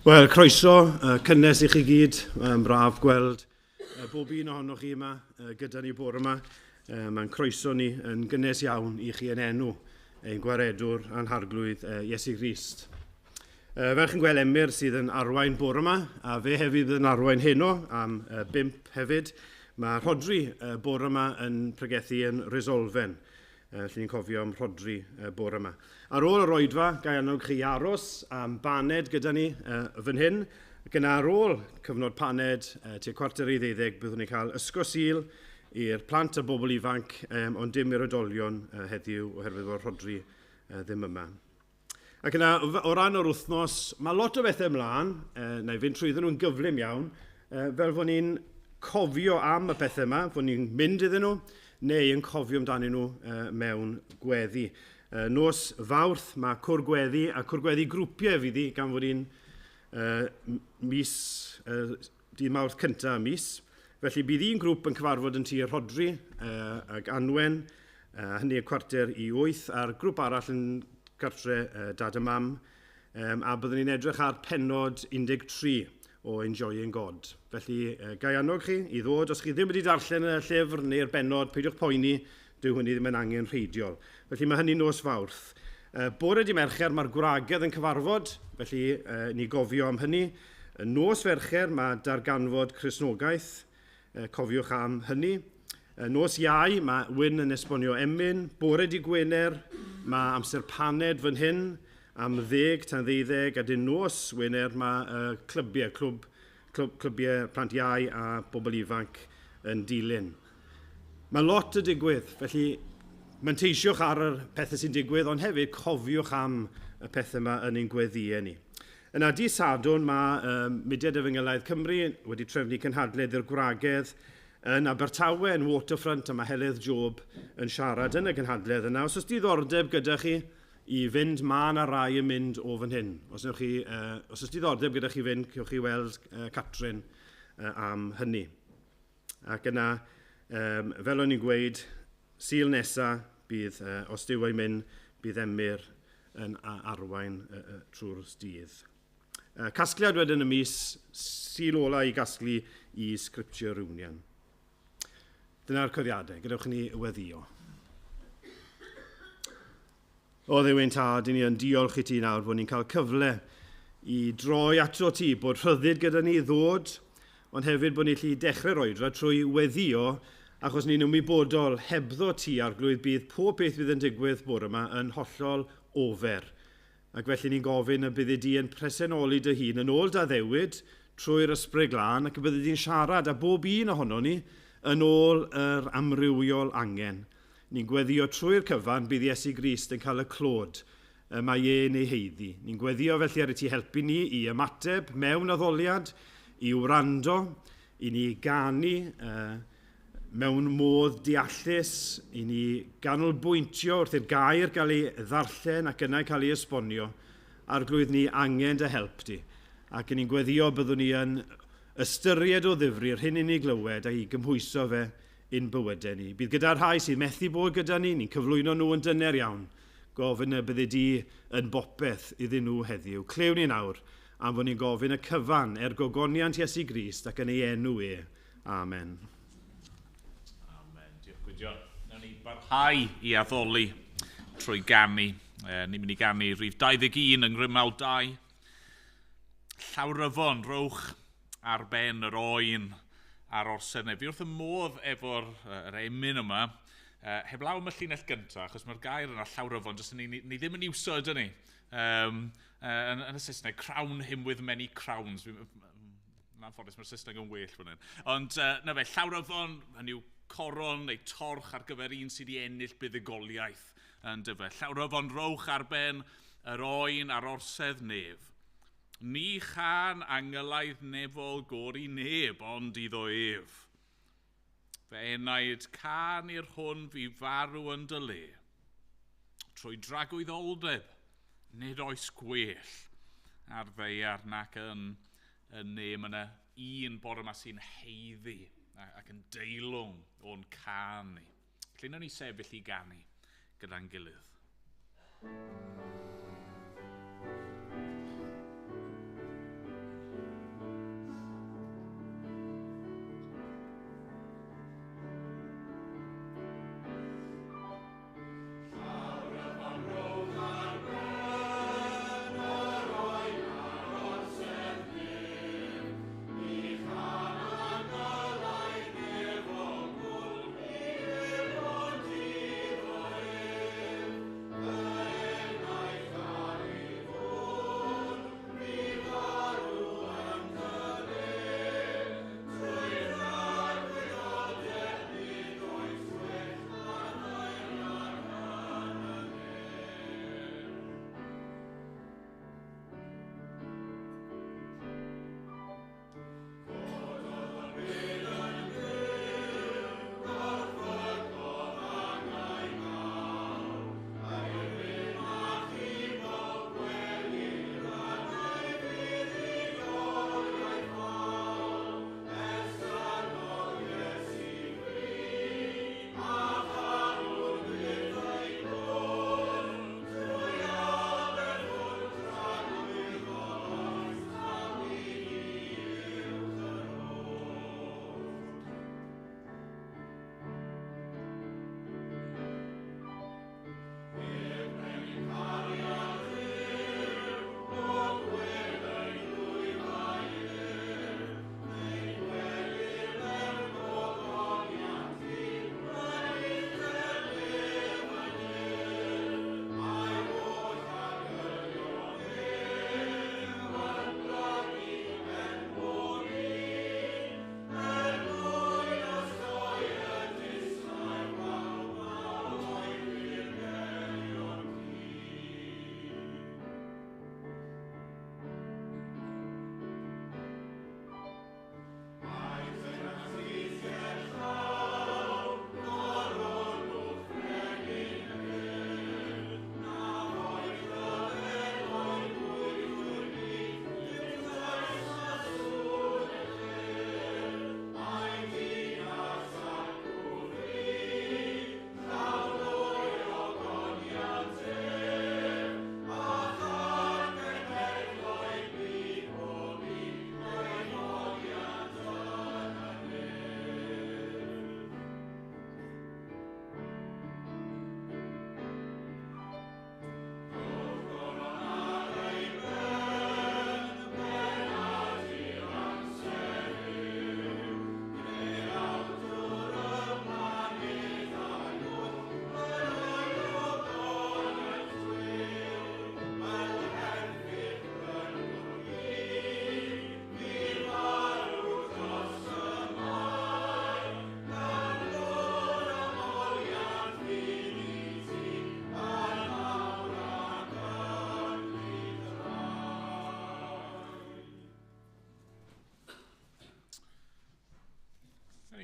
Wel, croeso cynnes i chi gyd. Mae'n braf gweld bob un ohonoch chi yma gyda ni bore yma. Mae'n croeso ni yn gynnes iawn i chi yn enw ein gwaredwr a'n harglwydd Iesu Grist. Fel chi'n gweld Emyr sydd yn arwain bore yma, a fe hefyd yn arwain heno am bump hefyd. Mae Rhodri bore yma yn pregethu yn Resolfen. Felly ni'n cofio am Rhodri bore yma. Ar ôl yr oedfa, ga i annog chi i aros am baned gyda ni fan hyn. Ac yna ar ôl cyfnod paned, tua 11:45, byddwn ni'n cael ysgol Sul i'r plant a bobl ifanc, ond dim i'r oedolion heddiw oherwydd fod Rhodri ddim yma. Ac yna, o ran o'r wythnos, mae lot o bethau ymlaen, na i fynd trwyddyn nhw'n gyflym iawn, fel fod ni'n cofio am y pethau yma, fod ni'n mynd iddyn nhw, neu yn cofio amdanyn nhw mewn gweddi. Nos Fawrth mae cwr gweddi, a cwr gweddi grwpiau fydd hi, gan fod hi'n mis, dydd Mawrth cyntaf y mis. Felly bydd un grŵp yn cyfarfod yn tŷ Rhodri ag Anwen, hynny y 7:45, a'r grŵp arall yn gartre dad a mam, a byddwn ni'n edrych ar pennod 13 o Enjoying God. Felly, ga i annog chi i ddod, os chi ddim wedi darllen y llyfr neu'r bennod, peidiwch poeni, dyw hynny ddim yn angenrheidiol. Felly mae hynny nos Fawrth. Bore di Mercher mae'r gwragedd yn cyfarfod, felly ni gofio am hynny. Nos Fercher mae darganfod Cristnogaeth, cofiwch am hynny. Nos Iau mae Wyn yn esbonio emyn. Bore di Gwener mae amser paned fan hyn am 11:50, a dyn nos Wener mae clybiau, clwb, clwb, clybiau plant iau a bobl ifanc yn dilyn. Mae lot yn digwydd, felly manteisiwch ar y pethau sy'n digwydd, ond hefyd cofiwch am y pethau yma yn ein gweddïau ni. Yna dydd Sadwrn mae Mudiad Efengylaidd Cymru wedi trefnu cynhadledd i'r gwragedd yn Abertawe, yn Waterfront, a mae Heledd Job yn siarad yn y gynhadledd yna. Os oes diddordeb gyda chi i fynd, mae yna rai yn mynd o fan hyn. Os, chi, os oes diddordeb gyda chi fynd, cewch chi weld Catrin am hynny. Ac yna, um, fel o'n i'n gweud, Sul nesa, bydd, os Duw ei myn, bydd Emyr yn arwain trwy'r dydd. Casgliad wedyn y mis, Sul ola i gasglu i Scripture Reunion. Dyna'r codiadau, gadewch i ni weddio. O Dduw ein Tad, i ni yn diolch i ti nawr bod ni'n cael cyfle i droi ato ti, bod rhyddid gyda ni i ddod, ond hefyd bod ni'n gallu dechrau'r oedfa trwy weddio, achos ni'n ymwybodol hebddo ti, Arglwydd, bydd pob peth fydd yn digwydd bore yma yn hollol ofer. Ac felly ni'n gofyn y byddi di yn presenoli dy hun yn ôl dy addewid trwy'r Ysbryd Glân ac y byddi di'n siarad â bob un ohono ni yn ôl yr amrywiol angen. Ni'n gweddio trwy'r cyfan bydd Iesu Grist yn cael y clod y mae e'n ei haeddu. Ni'n gweddio felly ar i ti helpu ni i ymateb mewn addoliad, i wrando, i ni ganu mewn modd deallus, i ni ganolbwyntio wrth i'r gair gael ei ddarllen ac yna cael ei esbonio. Arglwydd, ni angen dy help di. Ac ni'n gweddio byddwn ni yn ystyried o ddifri'r hyn i ni glywed a'i gymhwyso fe i'n bywydau ni. Bydd gyda'r rhai sydd methu bod gyda ni, ni'n cyflwyno nhw yn dyner iawn. Gofyn y byddi di yn bopeth iddyn nhw heddiw. Clyw ni nawr am fod ni'n gofyn y cyfan er gogoniant Iesu Grist ac yn ei enw e. Amen. Amen. Diolch Gwydion. Nawn ni barhau i addoli trwy ganu. E, ni'n mynd i ganu rhif 21 yng Ngrymawl 2. Llawryfon, rowch ar ben yr oen a'r orsedd nef. Fi wrth y modd efo'r yr emyn yma, heblaw am y llinell gyntaf, achos mae'r gair yna llawryfon, jyst ni, ni, ni ddim yn iwso ydyn ni. Um, yn, yn y Saesneg, crown him with many crowns. Yn anffodus, mae'r Saesneg yn well fan hyn. Ond na fe, llawryfon, hynny yw coron neu torch ar gyfer un sydd wedi ennill buddugoliaeth yn dyfe. Llawryfon rowch ar ben yr oen a'r orsedd nef. Ni chan angylaidd nefol gor i neb ond iddo ef. Fy enaid can i'r hwn fi farw yn dy le. Trwy dragwyddoldeb, nid oes gwell ar ddaear nac yn y ne. Mae yna un bore yma sy'n haeddu ac yn deilwng o'n can ni. Felly wnawn ni sefyll i ganu gyda'n gilydd.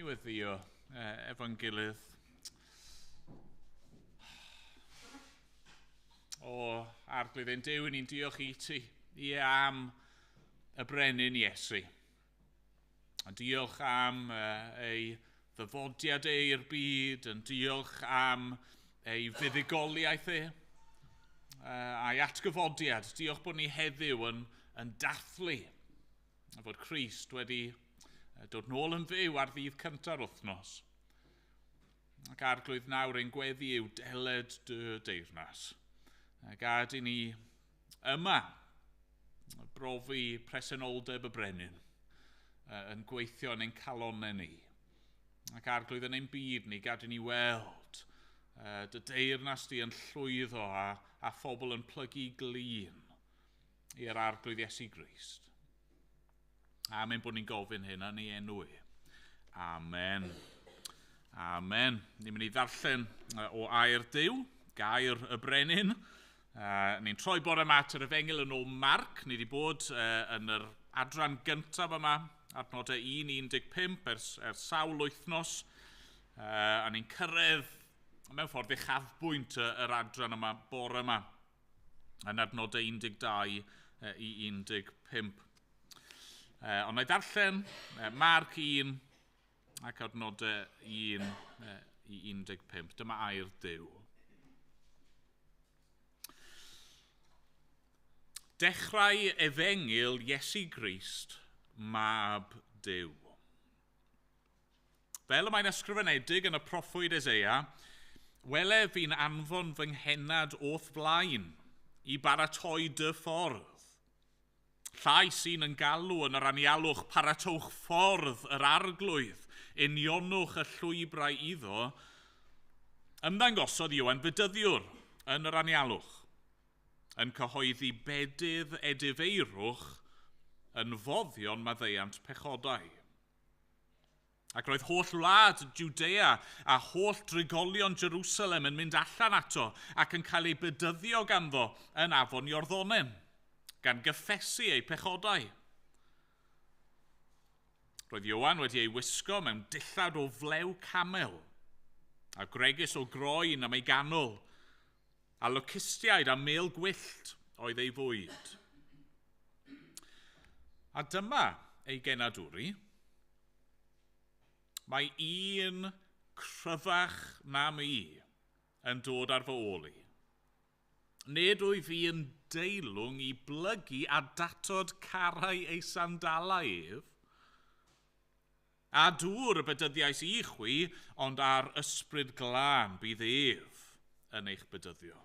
Ni weddio efo'n gilydd. O, Arglwydd ein Duw, ni'n diolch i ti, ie, am y brenin Iesu. A diolch am ei ddyfodiad e i'r byd, yn diolch am ei fuddugoliaeth e, a'i atgyfodiad. Diolch bod ni heddiw yn dathlu fod Crist wedi dod nôl yn fyw ar ddydd cynta'r wythnos. Ac Arglwydd, nawr ein gweddi yw deled dy deyrnas. Gad i ni yma brofi presenoldeb y brenin yn gweithio yn ein calonnau ni. Ac Arglwydd, yn ein byd ni, gad i ni weld dy deyrnas di yn llwyddo a phobl yn plygu glin i'r Arglwydd Iesu Grist. Amen bod ni'n gofyn hyn yn ei enw e. Amen. Amen. Ni'n mynd i ddarllen o air Duw, gair y brenin. Ni'n troi bore yma at yr Efengyl yn ôl Marc. Ni wedi bod yn yr adran gyntaf yma, adnodau 1-15 ers sawl wythnos. A ni'n cyrraedd mewn ffordd uchafbwynt yr adran yma bore yma, yn adnodau 12 i 15. Ond na i ddarllen Marc 1 ac adnodau 1 i 15. Dyma air Duw. Dechrau Efengyl Iesu Grist, Mab Duw. Fel y mae'n ysgrifenedig yn y proffwyd Eseia, wele fi'n anfon fy nghenad o'th flaen i baratoi dy ffordd. Llais un yn galw yn yr anialwch, paratowch ffordd yr Arglwydd, unionwch y llwybrau iddo. Ymddangosodd Ioan Fedyddiwr yn yr anialwch, yn cyhoeddi bedydd edifeirwch yn foddion maddeuant pechodau. Ac roedd holl wlad Jwdea a holl drigolion Jerusalem yn mynd allan ato ac yn cael eu bedyddio ganddo yn afon Iorddonen, gan gyffesu eu pechodau. Roedd Ioan wedi ei wisgo mewn dillad o flew camel, a gwregys o groen am ei ganol, a locustiaid a mêl gwyllt oedd ei fwyd. A dyma ei genadwri. Mae un cryfach na mi yn dod ar fy ôl i. Nid wyf fi yn deilwng i blygu a datod carau ei sandalau ef. A dŵr y bedyddiais i chwi, ond ar ysbryd glân bydd ef yn eich bedyddio.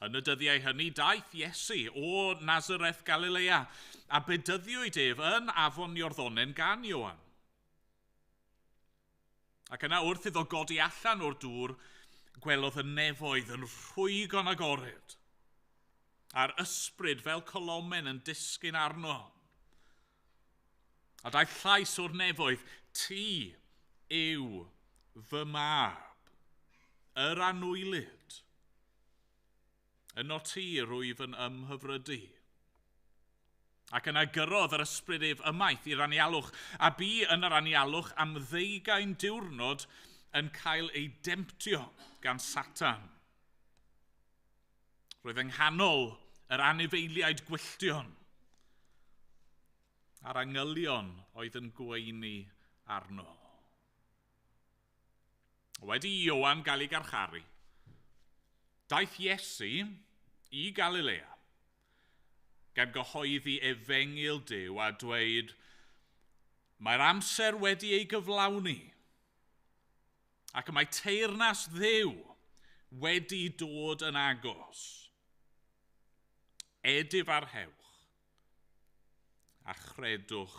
Yn y dyddiau hynny daeth Iesu o Nazareth Galilea, a bedyddiwyd ef yn afon Iorddonen gan Ioan. Ac yna wrth iddo godi allan o'r dŵr, gwelodd y nefoedd yn rhwygo'n agored, a'r ysbryd fel colomen yn disgyn arno. A daeth llais o'r nefoedd, ti yw fy mab, yr anwylyd. Yno ti rwyf yn ymhyfrydu. Ac yna gyrrodd yr ysbryd ef ymaith i'r anialwch, a bu yn yr anialwch am 20 diwrnod yn cael ei demtio gan Satan. Roedd yng nghanol yr anifeiliaid gwylltion, a'r angylion oedd yn gweini arno. Wedi i Ioan gael ei garcharu, daeth Iesu i Galilea, gan gyhoeddi efengyl Duw a dweud, mae'r amser wedi ei gyflawni, ac mae teyrnas Dduw wedi dod yn agos. Edifarhewch a chredwch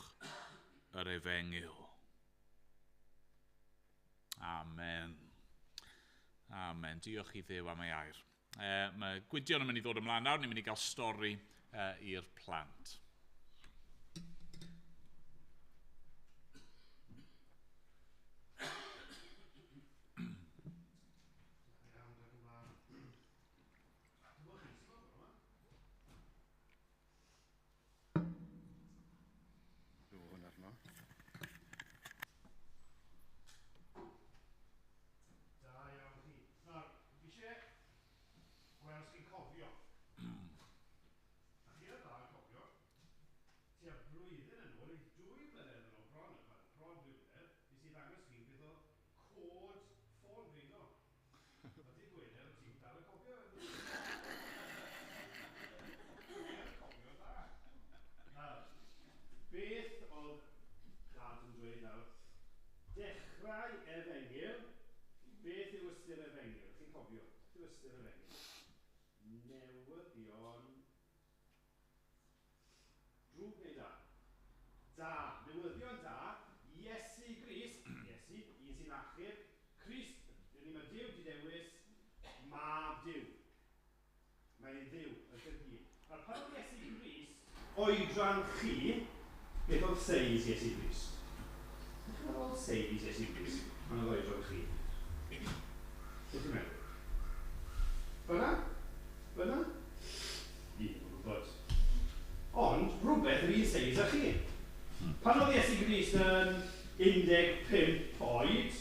yr efengyl. Amen. Amen. Diolch i Dduw am ei air. Mae Gwydion yn mynd i ddod ymlaen nawr. Ni'n mynd i gael stori i'r plant. sy'n achub. Crist, mae Duw wedi dewis mab Duw. Mae'n Dduw, y dyn. Nawr, pan oedd Iesu Grist oedran chi, beth oedd seis Iesu Grist? Beth oedd seis Iesu Grist pan oedd oedran chi? Beth ti'n meddwl? Fyna? Fyna? Ni ddim yn gwybod. Ond, rhywbeth yr un seis â chi. Pan oedd Iesu Grist yn 15 oed,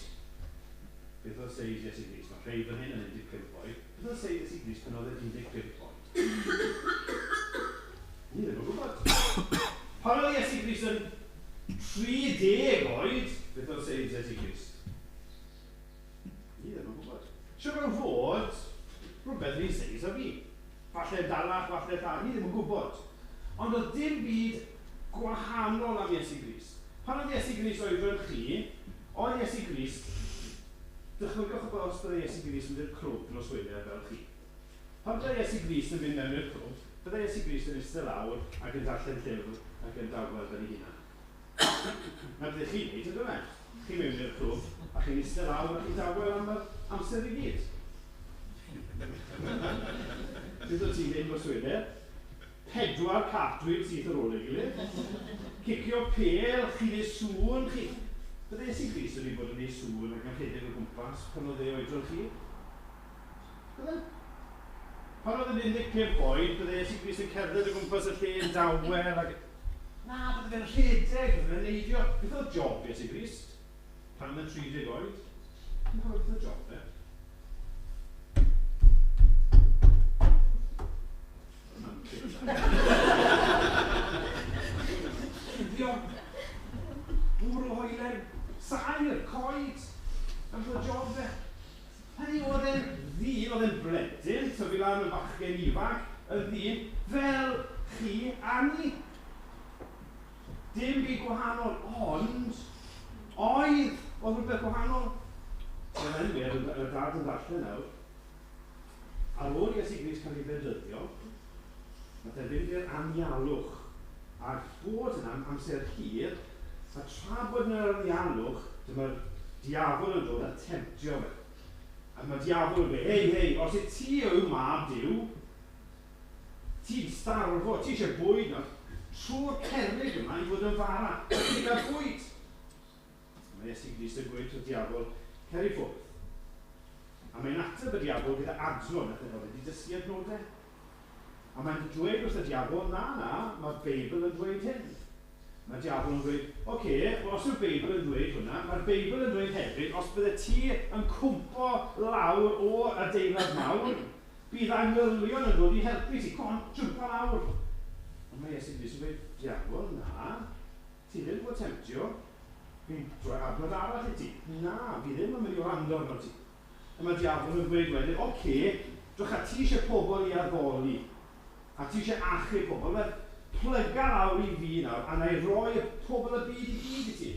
beth oedd seis Iesu Grist? Mae rhai fan hyn yn 15 oed. Beth oedd seis Iesu Grist pan oedd e'n 15 oed? Ni ddim yn gwybod. Pan oedd Iesu Grist yn 30 oed, beth oedd seis Iesu Grist? Ni ddim yn gwybod. Siwr o fod rhywbeth yr un seis â fi. Falle dalach, falle llai, ni ddim yn gwybod. Ond oedd dim byd gwahanol am Iesu Grist. Pan oedd Iesu Grist oedran chi, oedd Iesu Grist, dychmygwch y os byddai Iesu Grist yn mynd i'r clwb nos Wener fel chi. Pan byddai Iesu Grist yn mynd mewn i'r clwb, byddai Iesu Grist yn eistedd lawr ac yn darllen llyfr ac yn dawel fel ei hunan. Na byddai chi'n neud, ydw e? Chi'n mewn i'r clwb a chi'n eistedd lawr ac yn dawel am yr amser i gyd. Beth oedd ti'n neud nos Wener? 4 cartwheel syth ar ôl ei gilydd. Cicio pêl, chi'n neud sŵn, chi... Byddai Iesu Grist wedi bod yn neud sŵn ac yn rhedeg o gwmpas pan oedd e oedran chi? Bydde? Pan oedd yn 15 oed, byddai Iesu Grist yn cerdded o gwmpas y lle yn dawel ac... Na, bydde fe'n rhedeg, bydde fe'n neidio. Beth oedd job Iesu Grist? Pan oedd yn 30 oed? Ti'n cofio beth oedd job fe? Cuddio, bwrw hoelen, saer, coed, am fod job fe. Hynny oedd e'n ddyn, oedd e'n blentyn, tyfu lan yn bachgen ifanc, yn ddyn fel chi a ni. Dim byd gwahanol, ond oedd rhywbeth gwahanol. Wel, anyway, y dad yn darllen nawr. Ar ôl Iesu Grist cael ei fedyddio, nath e fynd i'r anialwch, a bod yna am amser hir, a tra bod yn yr anialwch, dyma'r diafol yn dod a temtio fe. A mae diafol yn dweud, hei, hei, os y ti yw mab Duw, ti'n starfo, ti eisiau bwyd nawr, trwy'r cerrig yma i fod yn fara, ti'n cael bwyd. A mae Iesu Grist yn gweud wrth diafol, cer i ffwrdd. A mae'n ateb y diafol gyda adnod, nath e fod wedi dysgu adnodau. A mae'n dweud wrth y diafol, na, na, mae'r Beibl yn dweud hyn. Mae'r diafol yn dweud, oce, well, os yw'r Beibl yn dweud hwnna, mae'r Beibl yn dweud hefyd, os bydde ti yn cwmpo lawr o adeilad mawr, bydd angylion yn dod i helpu ti, come on, jwmpa lawr. Ond mae Iesu Grist yn dweud, diafol, na, ti ddim bod temtio, fi'n rhoi adnod arall i ti. Na, fi ddim yn mynd i wrando arno ti. A mae diafol yn dweud wedyn, oce, drych a ti eisiau pobl i addoli, a ti eisiau achub pobl, wel, plyga lawr i fi nawr, a na i roi pobl y byd i gyd i ti.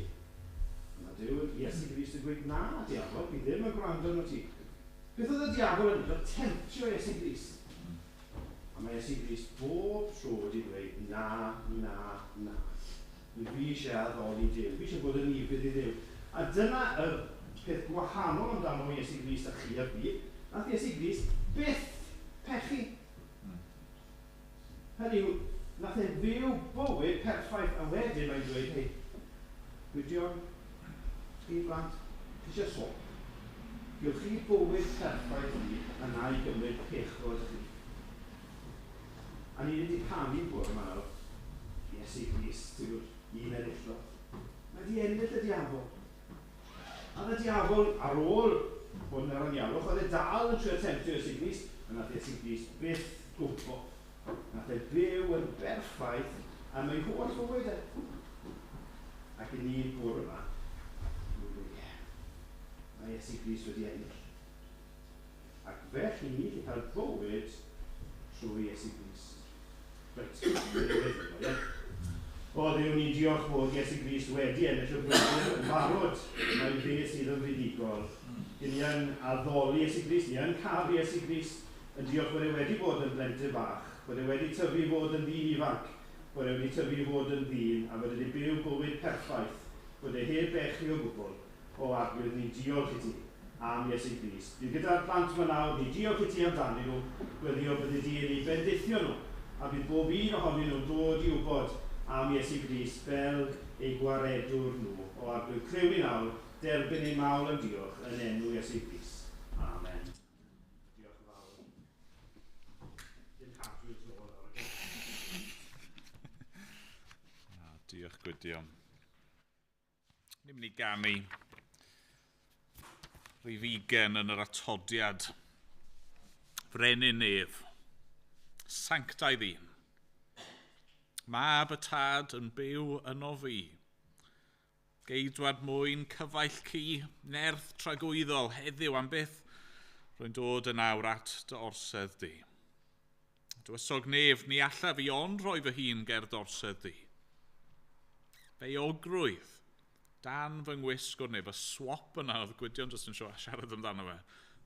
A mae Duw, Iesu Grist yn gweud, na, diafol, fi ddim yn gwrando arno ti. Beth oedd y diafol yn gwneud? Temtio Iesu Grist. A mae Iesu Grist bob tro wedi dweud, na, na, na. Fi eisiau addoli Duw, fi eisiau bod yn ufudd i Dduw. A dyna y peth gwahanol amdano Iesu Grist a chi a fi, nath Iesu Grist byth pechu. Hynny yw, nath e fyw bywyd perffaith, a wedyn mae'n dweud, hei, Gwydion, chi blant, chi eisiau swap. Gewch chi bywyd perffaith fi, a na i gymryd pechod chi. A ni wedi canu bore yma nawr, Iesu Grist yw'r un enillodd. Mae di ennill y diafol. A y diafol, ar ôl bod yn yr anialwch, oedd e dal yn trio temtio Iesu Grist, a nath Iesu Grist byth gwmpo. Nath e byw yn berffaith am ei holl fywyd e. Ac i ni'n bore yma, ni'n dweud, ie, mae Iesu Grist wedi ennill. Ac felly ni gallu cael bywyd trwy Iesu Grist. Reit, ie. O Dduw, ni'n diolch bod Iesu Grist wedi ennill y brwydr yn barod. Mae'n fe sydd yn fuddugol. Ni yn addoli Iesu Grist, ni yn caru Iesu Grist, yn diolch bod e wedi bod yn blentyn bach, bod e wedi tyfu fod yn ddyn ifanc, bod e wedi tyfu fod yn ddyn, a bod e wedi byw bywyd perffaith, bod e heb bechu o gwbl. O Arglwydd, ni'n diolch i ti am Iesu Grist. Bydd gyda'r plant yma nawr, ni'n diolch i ti amdanyn nhw, gweddio byddi di yn eu bendithio nhw, a bydd bob un ohonyn nhw'n dod i wybod am Iesu Grist fel eu gwaredwr nhw. O Arglwydd, clyw ni nawr, derbyn ein mawl yn diolch yn enw Iesu Grist. Amen. Diolch yn fawr. Dim cadw i'r ôl nawr. Diolch Gwydion. Ni'n mynd i ganu rhif 20 yn yr atodiad. Frenin Nef, sanctaidd un. Mab y Tad yn byw yno fi. Geidwad mwyn, cyfaill ci, nerth tragwyddol heddiw am byth, rwy'n dod yn awr at dy orsedd di. Dywysog nef, ni allaf i ond rhoi fy hun ger d'orsedd di. Beuogrwydd, dan fy ngwisg o'r nef, y swap yna oedd Gwydion jyst yn siarad amdano fe.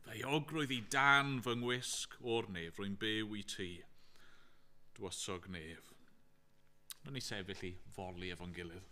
Beuogrwydd i dan fy ngwisg o'r nef, rwy'n byw i ti, dywysog nef. Nawn ni sefyll i foli efo'n gilydd.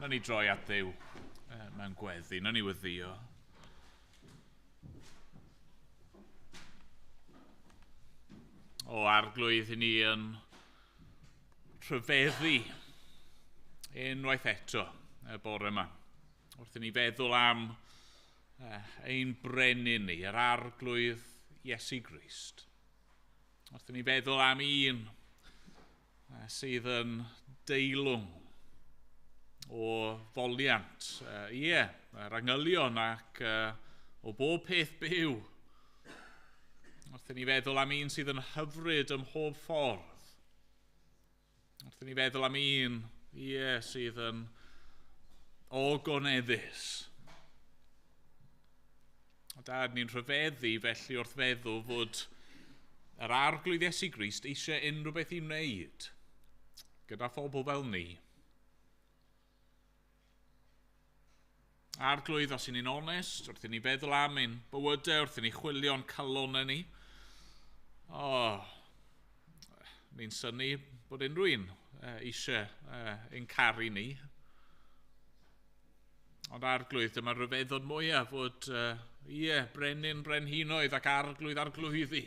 Nawn ni droi at Dduw mewn gweddi, nawn ni weddïo. O Arglwydd, i ni yn rhyfeddu unwaith eto y bore yma. Wrth i ni feddwl am ein brenin ni, yr Arglwydd Iesu Grist. Wrth i ni feddwl am un sydd yn deilwng o foliant, ie, yr angylion ac o bob peth byw. Wrth i ni feddwl am un sydd yn hyfryd ym mhob ffordd. Wrth i ni feddwl am un, ie, sydd yn ogoneddus. O Dad, ni'n rhyfeddu felly wrth feddwl fod yr Arglwydd Iesu Grist eisiau unrhyw beth i wneud gyda phobl fel ni. Arglwydd, os 'y ni'n onest, wrth i ni feddwl am ein bywydau, wrth i ni chwilio'n calonnau ni, ni'n synnu bod unrhyw un eisiau ein caru ni. Ond Arglwydd, dyma'r rhyfeddod mwyaf fod, ie, brenin brenhinoedd ac arglwydd arglwyddi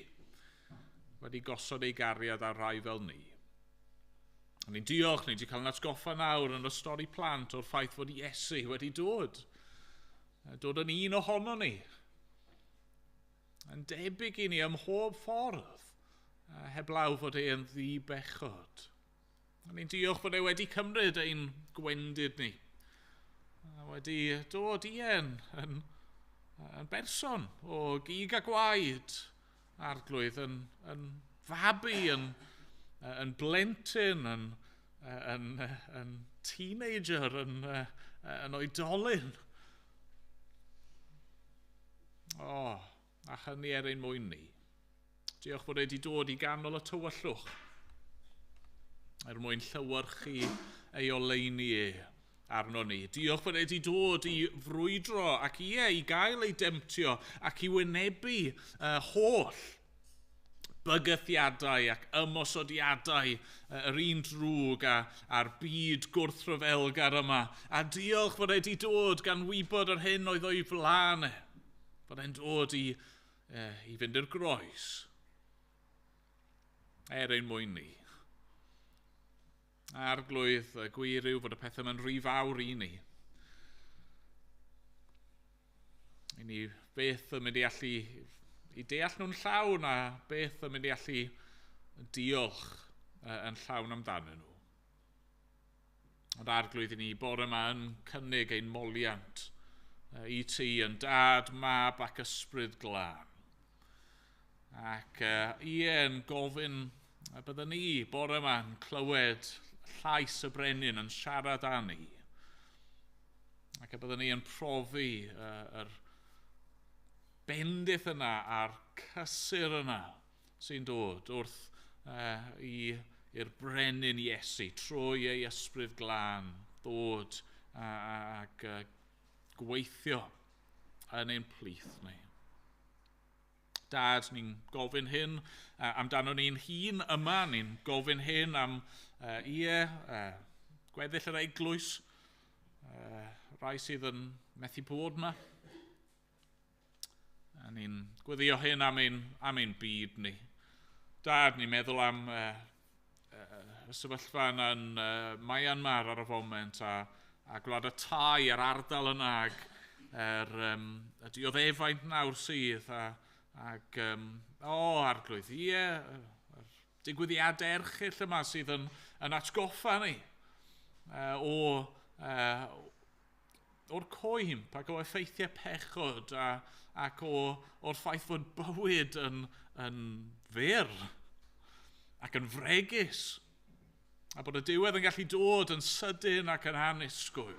wedi gosod ei gariad ar rai fel ni. A ni'n diolch, ni wedi cael yn atgoffa nawr yn y stori plant o'r ffaith fod Iesu wedi dod. Dod yn un ohono ni. Yn debyg i ni ym mhob ffordd, heblaw fod e yn ddibechod. A ni'n diolch fod e wedi cymryd ein gwendid ni. A wedi dod i yn berson o gig a gwaed, Arglwydd, yn fabi, yn blentyn, yn teenager, yn oedolyn. O, a hynny er ein mwyn ni. Diolch bod e wedi dod i ganol y tywyllwch, er mwyn llewyrchu ei oleuni e arno ni. Diolch bod e wedi dod i frwydro ac ie, i gael ei demtio ac i wynebu holl bygythiadau ac ymosodiadau yr un drwg a'r byd gwrthryfelgar yma. A diolch bod e wedi dod gan wybod yr hyn oedd o'i flaen e. Bod e'n dod i fynd i'r groes er ein mwyn ni. Arglwydd, y gwir yw fod y pethau yma'n rhy fawr i ni. I ni beth yn mynd i allu i deall nhw'n llawn a beth yn mynd i allu diolch yn llawn amdanyn nhw. Ond Arglwydd, i ni bore yma yn cynnig ein moliant i ti yn Dad, Mab ac Ysbryd Glân. Ac ie, yn gofyn y byddwn ni bore yma yn clywed llais y brenin yn siarad â ni. Ac y byddwn ni yn profi yr bendith yna a'r cysur yna sy'n dod wrth i'r brenin Iesu trwy ei Ysbryd Glân ddod ac gweithio yn ein plith ni. Dad, ni'n gofyn hyn amdano ni'n hun yma, ni'n gofyn hyn am gweddill yr eglwys, rai sydd yn methu bod yma. A ni'n gweddio hyn am ein byd ni. Dad, ni'n meddwl am y sefyllfa yna yn Myanmar ar y foment a gwlad y Thai a'r ardal yna ac y dioddefaint nawr sydd ac Arglwydd, ie, yr digwyddiadau erchyll yma sydd yn atgoffa ni o'r coemp ac o effeithiau pechod ac o'r ffaith fod bywyd yn fyr ac yn fregus a bod y diwedd yn gallu dod yn sydyn ac yn annisgwyl.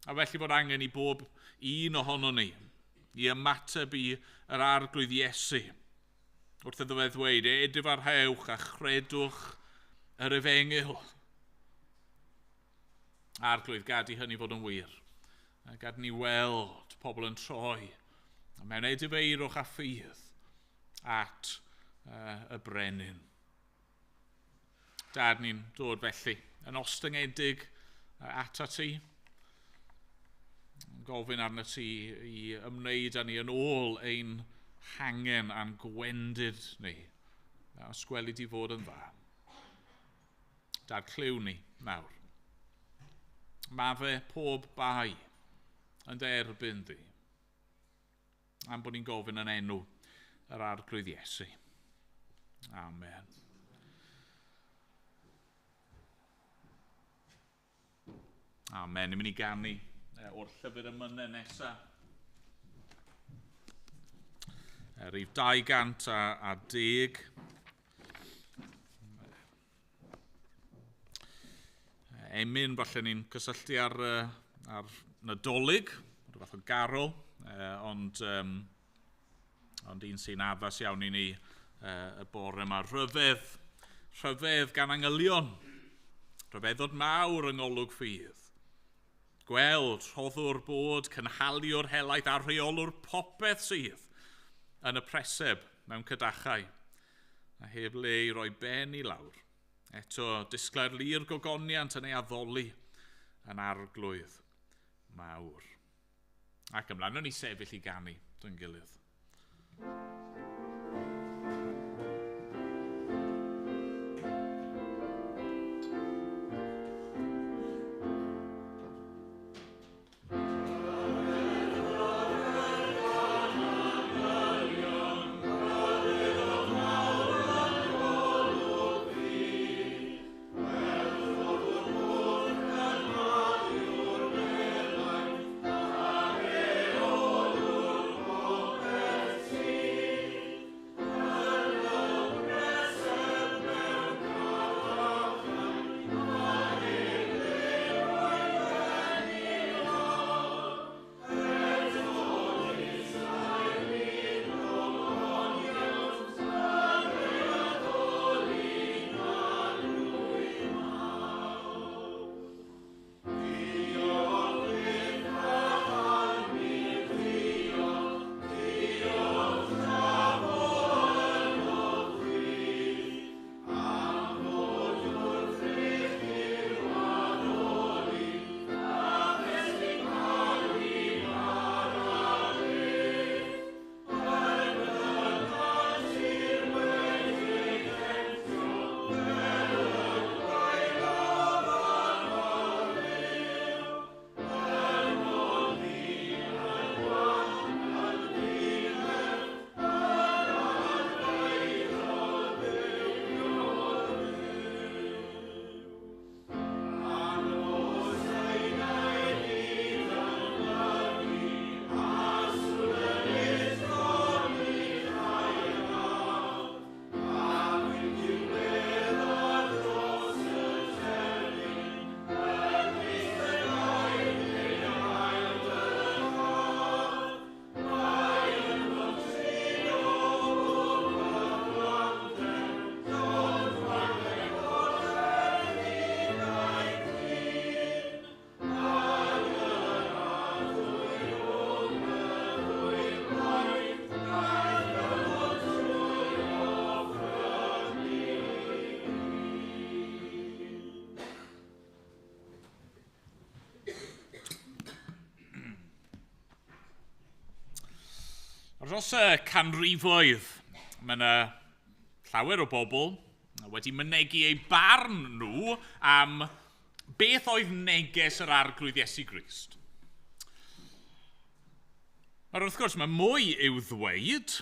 A felly bod angen i bob un ohono ni i ymateb i yr Arglwydd Iesu. Wrth iddo fe ddweud, edifarhewch a chredwch yr efengyl. Arglwydd, gad i hynny fod yn wir. A gad ni weld pobl yn troi mewn edifeirwch a ffydd at y brenin. Dad, ni'n dod felly yn ostyngedig atat ti. Gofyn arno ti i ymwneud â ni yn ôl ein hangen a'n gwendid ni. A os gweli di fod yn dda. Dad, clyw ni nawr. Mae fe pob bai yn dy erbyn di. Am bod ni'n gofyn yn enw yr Arglwydd Iesu. Amen. Amen. Ni'n mynd i ganu o'r llyfr emynau nesaf. Rhif 210. Emyn, falle ni'n cysylltu ar Nadolig, rhyw fath o garol, ond un sy'n addas iawn i ni y bore yma. Rhyfedd gan angylion, rhyfeddod mawr yng ngolwg ffydd. Gweld, rhoddwr bod, cynhaliwr helaeth a rheolwr popeth sydd yn y preseb mewn cydachau, a heb le i roi ben i lawr. Eto, disglair lir gogoniant yn ei addoli yn Arglwydd mawr. Ac ymlaen, wnawn ni sefyll i ganu dwi'n gilydd. Dros y canrifoedd, mae yna llawer o bobl wedi mynegi eu barn nhw am beth oedd neges yr Arglwydd Iesu Grist. Nawr wrth gwrs, mae mwy i'w ddweud,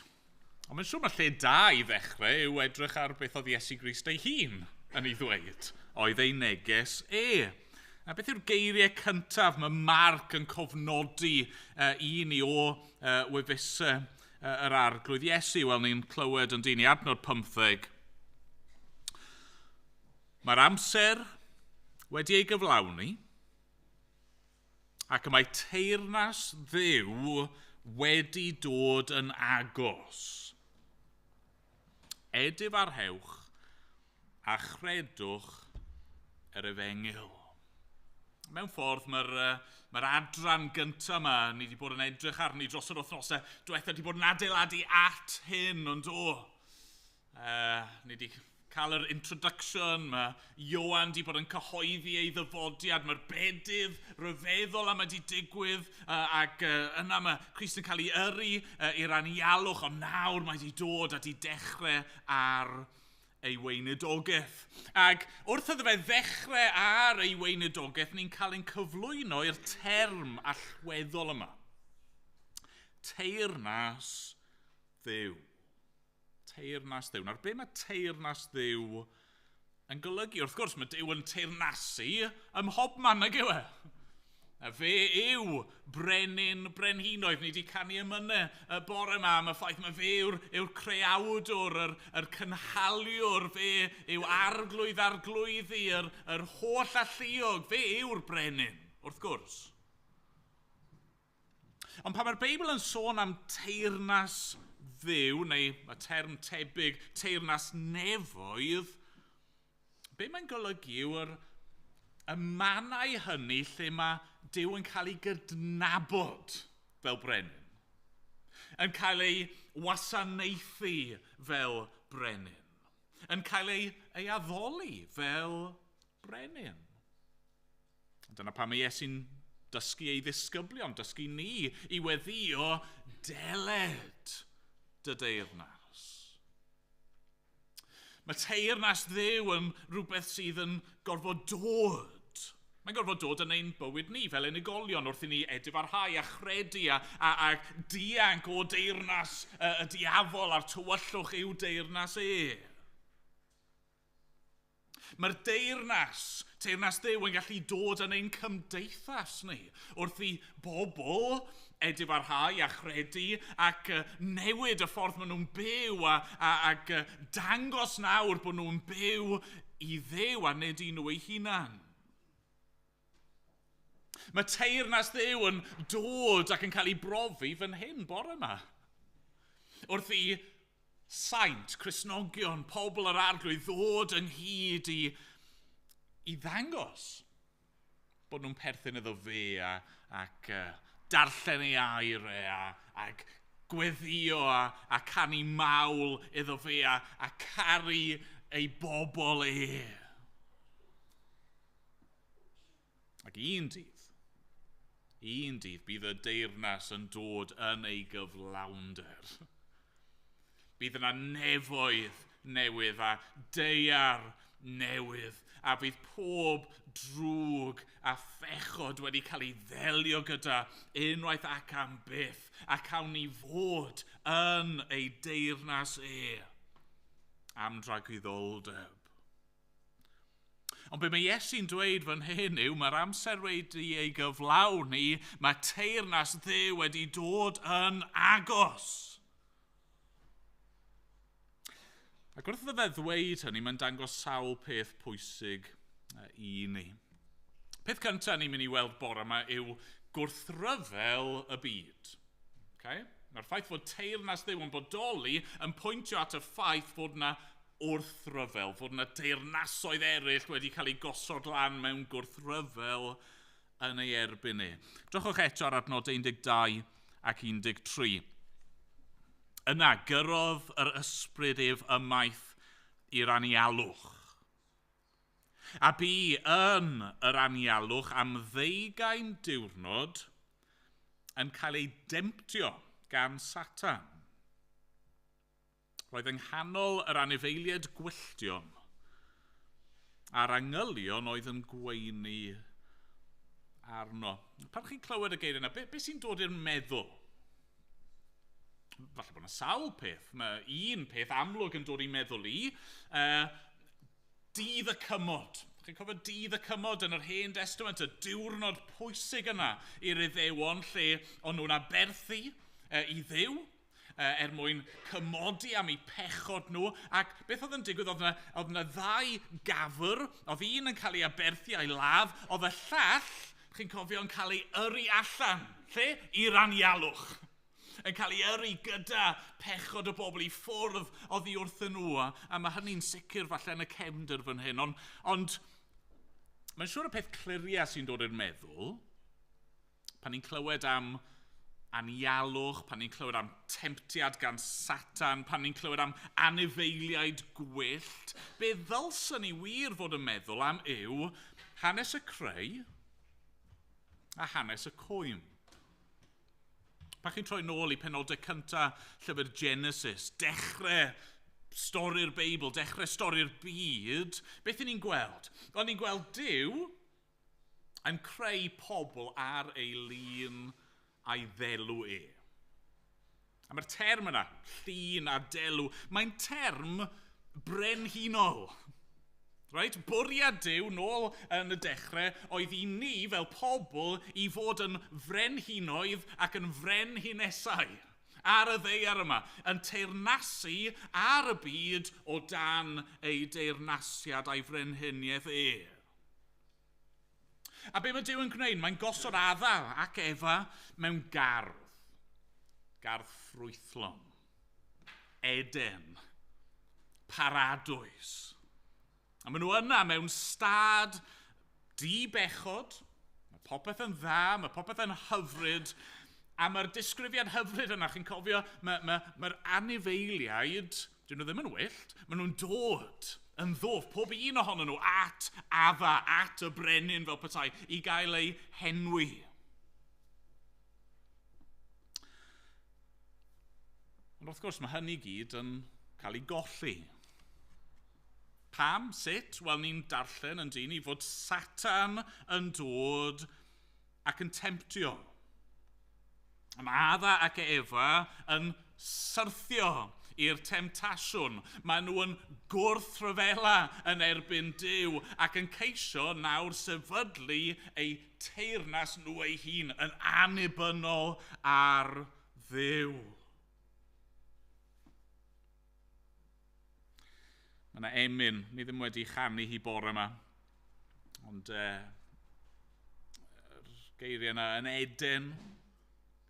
ond mae'n siŵr mae lle da i ddechrau yw edrych ar beth oedd Iesu Grist ei hun yn ei ddweud, oedd ei neges e. A beth yw'r geiriau cyntaf mae Marc yn cofnodi i ni o wefusau yr Arglwydd Iesu? Wel, ni'n clywed yn dyn ni adnod 15. Mae'r amser wedi ei gyflawni ac y mae teyrnas Dduw wedi dod yn agos. Edifarhewch a chredwch yr efengyl. Mewn ffordd, mae'r adran gyntaf yma, ni wedi bod yn edrych arni dros yr wythnosau diwetha, wedi bod yn adeiladu at hyn, ond o. Ni wedi cael yr introduction, mae Ioan wedi bod yn cyhoeddi ei ddyfodiad, mae'r bedydd rhyfeddol am wedi digwydd, ac yna mae Crist yn cael ei yrru i'r anialwch, ond nawr mae wedi dod a wedi dechrau ar ei weinidogaeth. Ac wrth iddo fe ddechrau ar ei weinidogaeth, ni'n cael ein cyflwyno i'r term allweddol yma. Teyrnas Dduw. Teyrnas Dduw. Nawr, be mae teyrnas Dduw yn golygu? Wrth gwrs, mae Duw yn teyrnasu ym mhobman, nag yw e? A fe yw brenin brenhinoedd. Ni wedi canu emynau y bore yma am y ffaith mae fe yw'r creawdwr, yr cynhaliwr, fe yw arglwydd arglwyddi, yr holl alluog. Fe yw'r brenin, wrth gwrs. Ond pan mae'r Beibl yn sôn am teyrnas Dduw, neu y term tebyg, teyrnas nefoedd, be mae'n golygu yw'r y mannau hynny lle mae Duw yn cael ei gydnabod fel brenin, yn cael ei wasanaethu fel brenin, yn cael ei addoli fel brenin. Dyna pam mae Iesu'n dysgu ei ddisgyblion, dysgu ni i weddio deled dy deyrnas. Mae teyrnas Dduw yn rhywbeth sydd yn gorfod dod. Mae'n gorfod dod yn ein bywyd ni fel unigolion wrth i ni edifarhau a chredu a dianc o deyrnas y diafol a'r tywyllwch i'w deyrnas e. Mae'r teyrnas Dduw yn gallu dod yn ein cymdeithas ni wrth i bobl edifarhau a chredu ac newid y ffordd maen nhw'n byw ac dangos nawr bod nhw'n byw i Dduw a nid i nhw eu hunan. Mae teyrnas Dduw yn dod ac yn cael ei brofi fan hyn bore yma. Wrth i saint, Cristnogion, pobl yr Arglwydd ddod ynghyd i ddangos bod nhw'n perthyn iddo fe ac darllen ei air e ac gweddio a canu mawl iddo fe a caru ei bobl e. Ac un dydd bydd y deyrnas yn dod yn ei gyflawnder. Bydd yna nefoedd newydd a daear newydd, a bydd pob drwg a phechod wedi cael ei ddelio gyda unwaith ac am byth, a cawn ni fod yn ei deyrnas e am dragwyddoldeb. Ond be mae Iesu'n dweud fan hyn yw, mae'r amser wedi ei gyflawni, mae teyrnas Dduw wedi dod yn agos. Ac wrth iddo fe ddweud hynny, mae'n dangos sawl peth pwysig i ni. Peth cyntaf ni'n mynd i weld bore yma yw gwrthryfel y byd. Okay? Mae'r ffaith fod teyrnas Dduw yn bodoli yn pwyntio at y ffaith fod yna wrthryfel, fod yna deyrnasoedd eraill wedi cael eu gosod lan mewn gwrthryfel yn ei erbyn ni. Drychwch eto ar adnod 12 ac 13. Yna gyrrodd yr ysbryd ef ymaith i'r anialwch. A bu yn yr anialwch am 20 diwrnod yn cael ei demtio gan Satan. Roedd yng nghanol yr anifeiliaid gwylltion a'r angylion oedd yn gweini arno. Pan chi'n clywed y geiriau yna, be sy'n dod i'r meddwl? Falle bod yna sawl peth. Mae un peth amlwg yn dod i'n meddwl i. Dydd y Cymod. Chi'n cofio Dydd y Cymod yn yr Hen Testament, y diwrnod pwysig yna i'r Iddewon lle o'n nhw'n aberthu i Dduw er mwyn cymodi am eu pechod nhw. Ac beth oedd yn digwydd, oedd yna ddau gafr, oedd un yn cael ei aberthu a'i ladd, oedd y llall, chi'n cofio, yn cael ei yrru allan, lle? I'r anialwch. Yn cael ei yrru gyda pechod y bobl i ffwrdd oddi wrthyn nhw. A mae hynny'n sicr falle yn y cefndir fan hyn. Ond mae'n siŵr y peth cliriau sy'n dod i'r meddwl, pan ni'n clywed am anialwch, pan ni'n clywed am temtiad gan Satan, pan ni'n clywed am anifeiliaid gwyllt, be ddylswn ni wir fod yn meddwl am yw hanes y creu a hanes y cwymp. Pan chi'n troi nôl i penodau cyntaf llyfr Genesis, dechrau stori'r Beibl, dechrau stori'r byd, beth 'y ni'n gweld? Wel, ni'n gweld Duw yn creu pobl ar ei lun a'i ddelw e. A mae'r term yna, llun a delw, mae'n term brenhinol. Right? Bwriad Duw nôl yn y dechrau oedd i ni fel pobl i fod yn frenhinoedd ac yn frenhinesau ar y ddaear yma, yn teyrnasu ar y byd o dan ei deyrnasiad a'i frenhiniaeth e. A be mae Duw yn gwneud? Mae'n gosod Adda ac Efa mewn gardd. Gardd ffrwythlon. Eden. Paradwys. A maen nhw yna mewn stad di-bechod. Mae popeth yn dda, mae popeth yn hyfryd. A mae'r disgrifiad hyfryd yna, chi'n cofio, mae'r anifeiliaid, dyn nhw ddim yn wyllt, maen nhw'n dod yn ddwf, pob un ohonyn nhw at Adda, at y brenin fel petai, i gael ei henwi. Ond wrth gwrs mae hynny gyd yn cael ei golli. Pam? Sut? Wel, ni'n darllen yn dyn ni fod Satan yn dod ac yn temtio. Mae Adda ac Efa yn syrthio i'r temtasiwn. Maen nhw yn gwrthryfela yn erbyn Duw ac yn ceisio nawr sefydlu eu teyrnas nhw eu hun yn annibynnol ar Dduw. Mae yna emyn, ni ddim wedi chanu hi bore yma, ond yr geiriau yna yn Eden,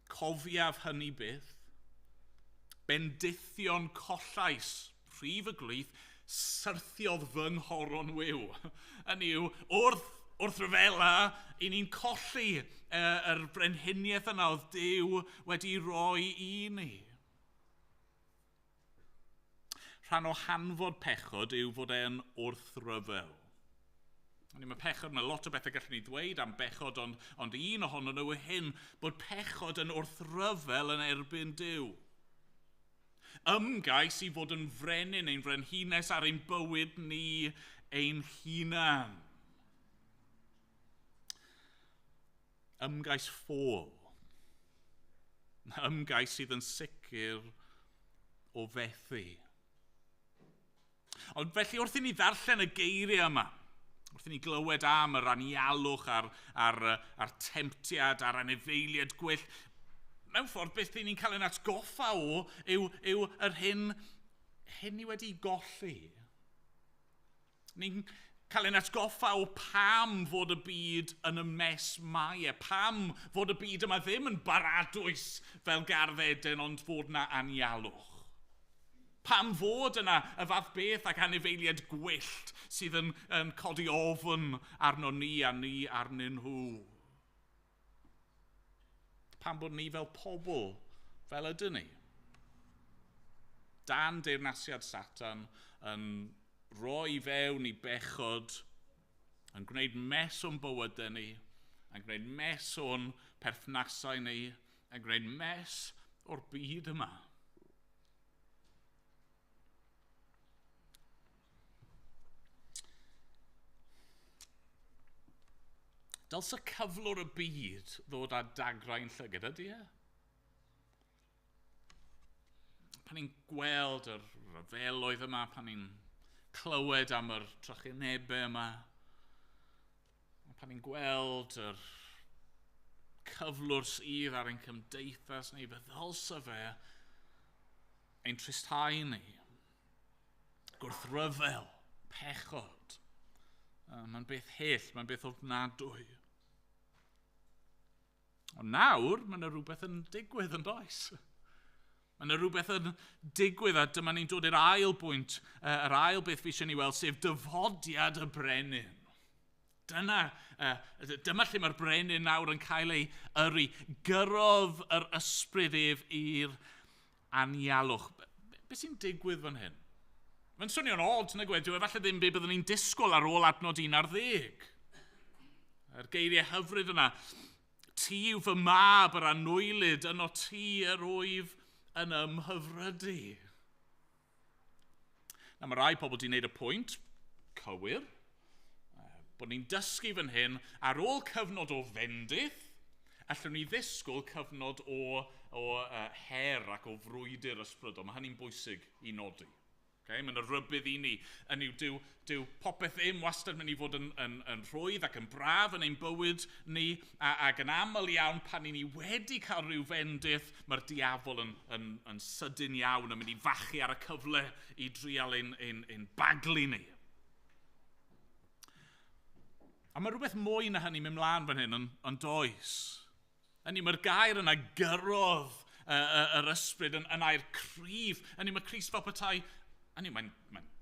cofiaf hynny byth, bendithion collais, rhif y glwyth, syrthiodd fy nghoron wiw. Hynny yw, wrth ryfela, i ni'n colli yr brenhiniaeth yna oedd Duw wedi roi i ni. Rhan o hanfod pechod yw fod e'n wrthryfel. Mae pechod, mae lot o bethau gallwn ni ddweud am bechod, ond un ohonyn nhw yw hyn, bod pechod yn wrthryfel yn erbyn Duw. Ymgais i fod yn frenin, ein frenhines ar ein bywyd ni ein hunan. Ymgais ffôl. Ymgais sydd yn sicr o fethu. Ond felly wrth i ni ddarllen y geiriau yma, wrth i ni glywed am yr anialwch a'r temtiad a'r anifeiliaid gwyllt, mewn ffordd beth ni'n cael ein atgoffa o yw yr hyn ni wedi golli. Ni'n cael ein atgoffa o pam fod y byd yn y mess mae e, pam fod y byd yma ddim yn baradwys fel gardd Eden, ond fod na anialwch. Pam fod yna y fath beth ac anifeiliaid gwyllt sydd yn codi ofn arno ni a ni arnyn nhw. Pam bod ni fel pobl, fel ydyn ni? Dan deyrnasiad Satan yn rhoi fewn i bechod, yn gwneud mess o'n bywydau ni, yn gwneud mess o'n perthnasau ni, yn gwneud mess o'r byd yma. Dylse cyflwr y byd ddod â dagrau'n llygad, ydy e? Pan ni'n gweld yr rhyfeloedd yma, pan ni'n clywed am yr trychinebau yma, pan ni'n gweld yr cyflwr sydd ar ein cymdeithas ni, fe ddylse fe ein tristhau ni. Gwrthryfel, pechod. Mae'n beth hyll, mae'n beth ofnadwy. Ond nawr, mae yna rhywbeth yn digwydd yn does. Mae yna rhywbeth yn digwydd, a dyma ni'n dod i'r ail bwynt, yr ail beth fi eisiau ni weld, sef dyfodiad y brenin. Dyma lle mae'r brenin nawr yn cael ei yrru. Gyrrodd yr ysbryd ef i'r anialwch. Be sy'n digwydd fan hyn? Mae'n swnio'n od, nag yw e? Dyw e falle ddim be byddwn ni'n disgwyl ar ôl adnod 11. Yr geiriau hyfryd yna. Ti yw fy mab yr anwylyd, yno ti yr wyf yn ymhyfrydu. Na, mae rai pobl wedi gwneud y pwynt, cywir, bod ni'n dysgu fan hyn, ar ôl cyfnod o fendith, allwn ni ddisgwyl cyfnod o her ac o frwydr ysbrydol. Mae hynny'n bwysig i nodi. Okay? Mae yna rybudd i ni. Yn yw, dyw popeth ddim wastad mynd i fod yn rhwydd ac yn braf yn ein bywyd ni, ac yn aml iawn pan ni wedi cael rhyw fendith, mae'r diafol yn sydyn iawn yn mynd i fachu ar y cyfle i drial ein baglu ni. A mae rhywbeth mwy na hynny mynd mlaen fan hyn yn does. Hynny, mae'r gair yna gyrrodd yr ysbryd yn air cryf. Hynny, mae Crist fel petai. Hynny, mae'n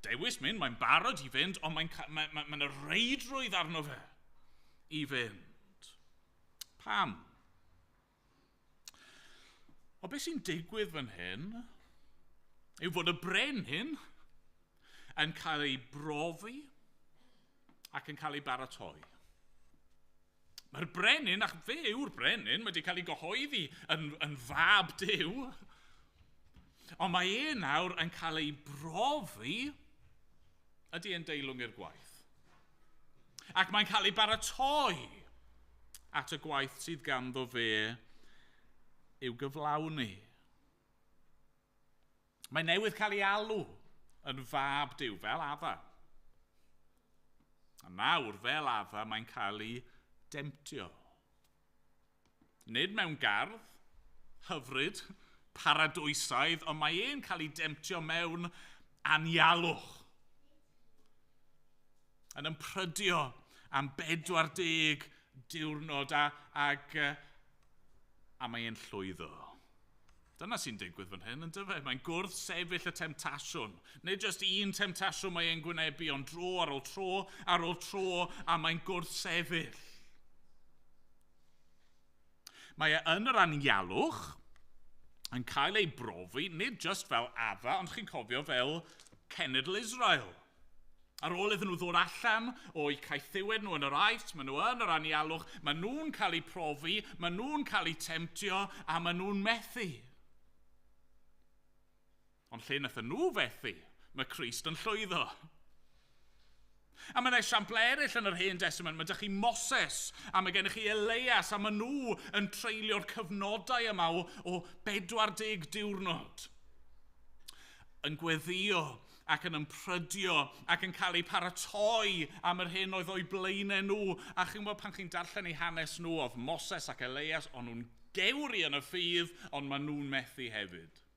dewis mynd, mae'n barod i fynd, ond mae'n reidrwydd arno fe i fynd. Pam? O beth sy'n digwydd fan hyn yw fod y brenin yn cael ei brofi ac yn cael ei baratoi. Mae'r brenin, ac fe yw'r brenin, wedi cael ei gyhoeddi yn fab Duw. Ond mae e nawr yn cael ei brofi ydy e'n deilwng i'r gwaith. Ac mae'n cael ei baratoi at y gwaith sydd ganddo fe i'w gyflawni. Mae newydd cael ei alw yn fab Duw, fel Adda. A nawr, fel Adda, mae'n cael ei demtio. Nid mewn gardd, hyfryd, paradwysaidd, ond mae e'n cael ei demtio mewn anialwch. Yn ymprydio am 40 diwrnod a mae e'n llwyddo. Dyna sy'n digwydd fan hyn, yn dyfe? Mae'n gwrth sefyll y temtasiwn. Nid jyst un temtasiwn mae e'n gwynebu, ond dro ar ôl tro, ar ôl tro, a mae'n gwrth sefyll. Mae e yn yr anialwch, yn cael ei brofi, nid jyst fel Adda, ond chi'n cofio fel cenedl Israel. Ar ôl iddyn nhw ddod allan o'u caethiwed nhw yn yr Aifft, maen nhw yn yr anialwch, maen nhw'n cael eu profi, maen nhw'n cael eu temtio, a maen nhw'n methu. Ond lle nath nhw fethu, mae Crist yn llwyddo. A mae yna esiampl eraill yn yr Hen Testament. Mae ydych chi Moses, a mae gennych chi Elias, a maen nhw yn treulio'r cyfnodau yma o 40 diwrnod. Yn gweddio ac yn ymprydio ac yn cael eu paratoi am yr hyn oedd o'u blaenau nhw. A chi'n gwybod pan chi'n darllen eu hanes nhw, oedd Moses ac Elias, o'n nhw'n gewri yn y ffydd, ond maen nhw'n methu hefyd.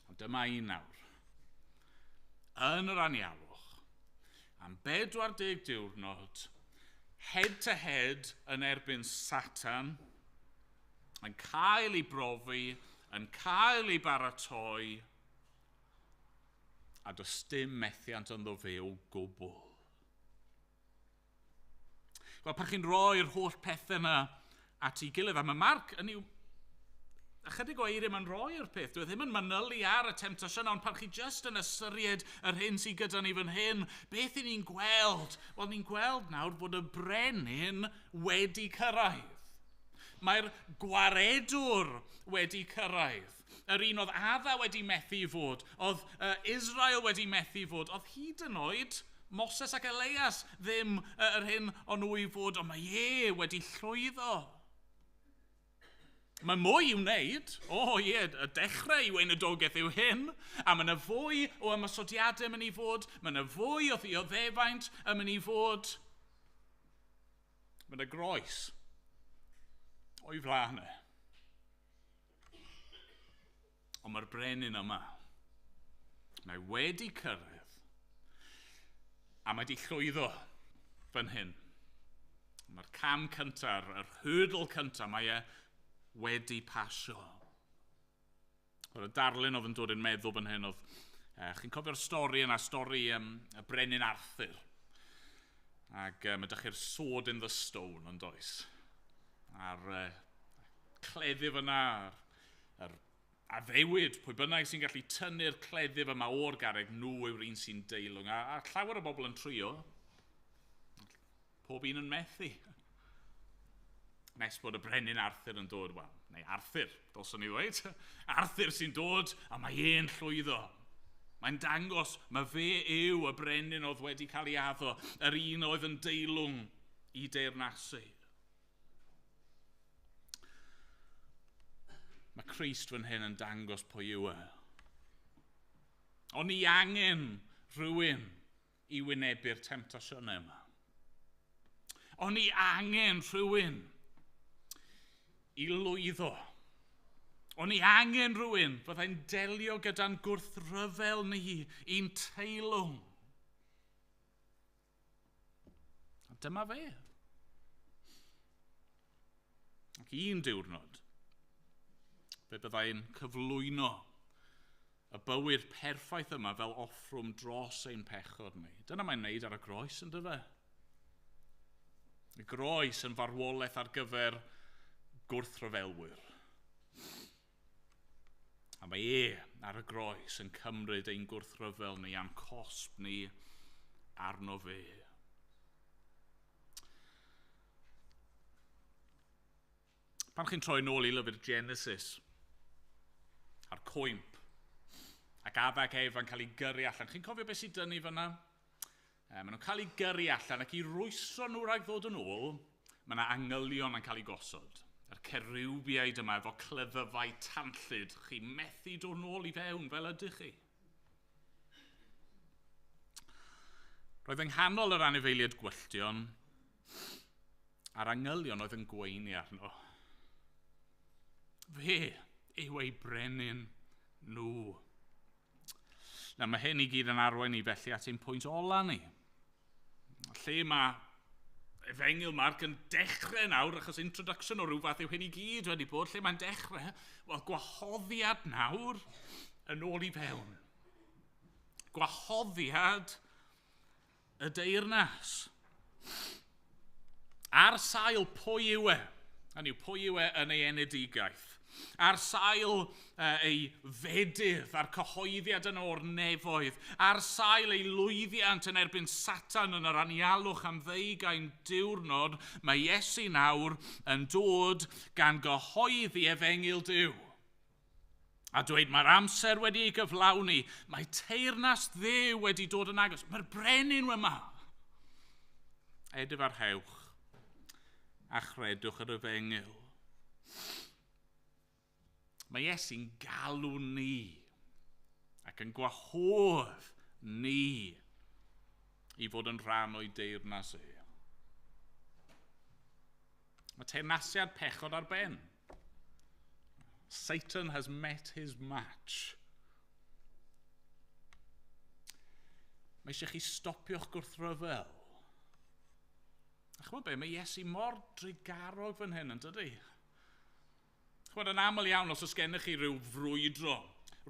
Ond dyma un nawr. Yn yr anialwch, am 40 diwrnod, head to head yn erbyn Satan, yn cael ei brofi, yn cael ei baratoi, a does dim methiant ynddo fe o gwbl. Wel, pan chi'n rhoi'r holl pethau yna at ei gilydd, a mae Marc yn i'w ychydig o eiriau mae'n rhoi'r peth. Dwi ddim yn manylu ar y temtasiwn, ond pan chi jyst yn ystyried yr hyn sydd gyda ni fan hyn, beth i ni'n gweld? Wel, ni'n gweld nawr bod y brenin wedi cyrraedd. Mae'r gwaredwr wedi cyrraedd. Yr un oedd Adda wedi methu fod, oedd Israel wedi methu fod, oedd hyd yn oed Moses ac Elias ddim yr hyn o'n nhw i fod, ond mae e wedi llwyddo. Mae mwy i'w wneud. O ie, y dechrau i weinidogaeth yw hyn. A mae yna fwy o ymosodiadau yn mynd i fod. Mae yna fwy o ddioddefaint yn mynd i fod. Mae yna groes o'i flaen e. Ond mae'r brenin yma. Mae wedi cyrraedd. A mae wedi llwyddo fan hyn. Mae'r cam cyntaf, yr hurdle cyntaf, mae e wedi pasio. Oedd y darlun oedd yn dod yn meddwl fan hyn oedd, chi'n cofio'r stori yna, stori y brenin Arthur. Ac mae ydych chi'r sword in the stone yn does. A'r cleddyf yna, yr addewid, pwy bynnag sy'n gallu tynnu'r cleddyf yma o'r garreg, nhw yw'r un sy'n deilwng. A llawer o bobl yn trio, pob un yn methu. Nes bod y brenin Arthur yn dod, wel, neu Arthur, dylswn ni ddweud. Arthur sy'n dod, a mae e'n llwyddo. Mae'n dangos, mae fe yw y brenin oedd wedi cael ei addo, yr un oedd yn deilwng i deyrnasu. Mae Crist fan hyn yn dangos pwy yw e. O'n i angen rhywun i wynebu'r temtasiynau yma. O'n i angen rhywun i lwyddo. O'n i angen rhywun fyddai'n delio gyda'n gwrthryfel ni i'n teilwng. A dyma fe. Ac un diwrnod, fe byddai'n cyflwyno y bywyd perffaith yma fel offrwm dros ein pechod ni. Dyna mae'n wneud ar y groes, yn dyfe? Y groes yn farwolaeth ar gyfer gwrthryfelwyr. A mae e ar y groes yn cymryd ein gwrthryfel ni a'n cosb ni arno fe. Pan chi'n troi nôl i lyfr Genesis, a'r cwymp, ac Adda ac Efa'n cael ei gyrru allan. Chi'n cofio beth sydd dynnu fyna? Maen nhw'n cael ei gyrru allan ac i rwystro nhw rhag ddod yn ôl, mae yna angylion yn cael ei gosod. Yr ceriwbiaid yma efo cleddyfau tanllyd, chi methu dod nôl i fewn fel ydych chi. Roedd yng nghanol yr anifeiliaid gwylltion a'r angylion oedd yn gweini arno. Fe yw ei brenin nhw. Nawr, mae hyn i gyd yn arwain ni felly at ein pwynt ola ni. Lle mae Efengyl Marc yn dechrau nawr, achos introduction o rhyw fath yw hyn i gyd wedi bod, lle mae'n dechrau? Wel, gwahoddiad nawr yn ôl i fewn. Gwahoddiad y deyrnas. Ar sail pwy yw e? Hynny yw, pwy yw e yn ei enedigaeth? Ar sail ei fedydd a'r cyhoeddiad yn o'r nefoedd, ar sail ei lwyddiant yn erbyn Satan yn yr anialwch am 20 diwrnod, mae Iesu nawr yn dod gan gyhoeddi efengyl Duw. A dweud, mae'r amser wedi ei gyflawni, mae teyrnas Dduw wedi dod yn agos, mae'r brenin yma. Edifarhewch a chredwch yr efengyl. Mae Iesu'n galw ni ac yn gwahodd ni i fod yn rhan o'i deyrnas e. Mae teyrnasiad pechod ar ben. Satan has met his match. Mae eisiau chi stopio'ch gwrthryfel. A ch'mod be, mae Iesu mor drugarog fan hyn, yn dydi? Ch'mod, yn aml iawn, os oes gennych chi ryw frwydro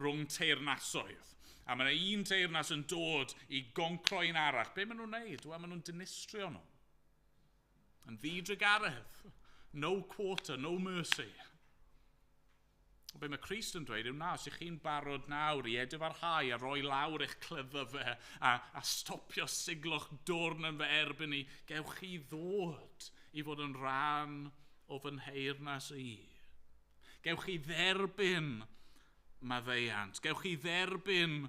rhwng teyrnasoedd, a mae yna un teyrnas yn dod i goncro un arall, be maen nhw'n neud? Wel, maen nhw'n dinistrio nhw. Yn ddidrugaredd. No quarter, no mercy. Ond be mae Crist yn dweud yw na, os ych chi'n barod nawr i edifarhau a roi lawr eich cleddyfau a stopio siglo'ch dwrn yn fy erbyn i, gewch chi ddod i fod yn rhan o fy nheyrnas i. Gewch chi dderbyn maddeuant, gewch chi dderbyn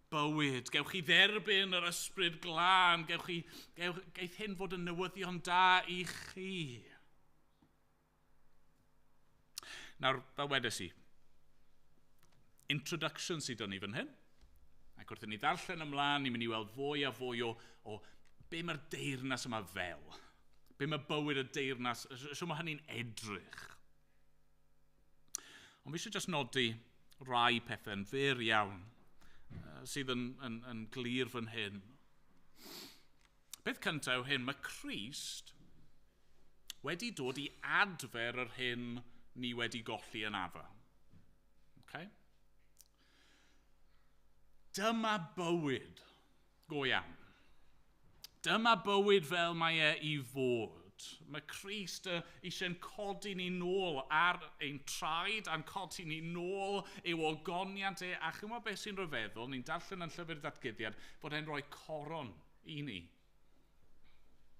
bywyd, gewch chi dderbyn yr ysbryd glân, geith hyn fod yn newyddion da i chi. Nawr, fel wedes i, introduction sydd 'da ni fan hyn. Ac wrth i ni ddarllen ymlaen, ni'n mynd i weld fwy a fwy o be mae'r deyrnas yma fel. Be mae bywyd y deyrnas, sut mae hynny'n edrych. Ond fi eisiau jyst nodi rai pethau'n fyr iawn sydd yn glir fan hyn. Peth cyntaf yw hyn, mae Crist wedi dod i adfer yr hyn ni wedi golli yn Adda. Okay? Dyma bywyd go iawn. Dyma bywyd fel mae e i fod. Mae Crist eisiau'n codi ni nôl ar ein traed a'n codi ni nôl i'w ogoniant e. A chi'n gwybod beth sy'n rhyfeddol? Ni'n darllen yn llyfr Datguddiad bod e'n rhoi coron i ni.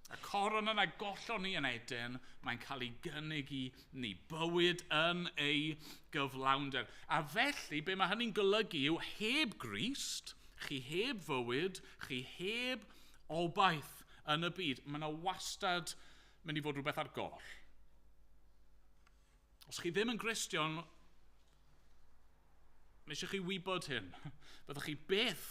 Y coron yna gollon ni yn Eden, mae'n cael ei gynnig i ni. Bywyd yn ei gyflawnder. A felly, be mae hynny'n golygu yw heb Grist, chi heb fywyd, chi heb obaith yn y byd. Mae yna wastad mynd i fod rhywbeth ar goll. Os chi ddim yn Gristion, mae eisiau chi wybod hyn. Byddwch chi byth